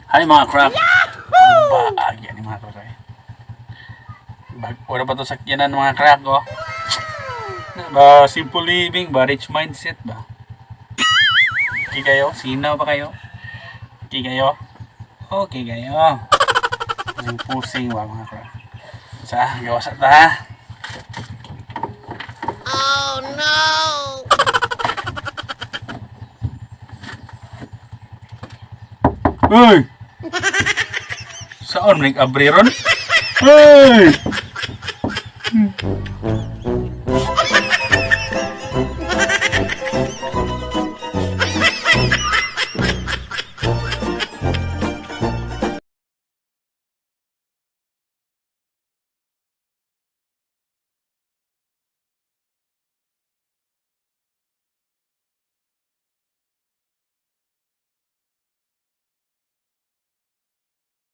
Hi, mga crack. Baag yan mga crack, eh. Wala pa to sakyanan, mga crack, oh. Ba, simple living ba, rich mindset ba? Okay kayo? Sinaw ba kayo? Okay kayo? Okay kayo. Pusing pusing ba, mga crack? Sa, gawa sa ta. Oh no! Uy! Saan man abri ron? Uy!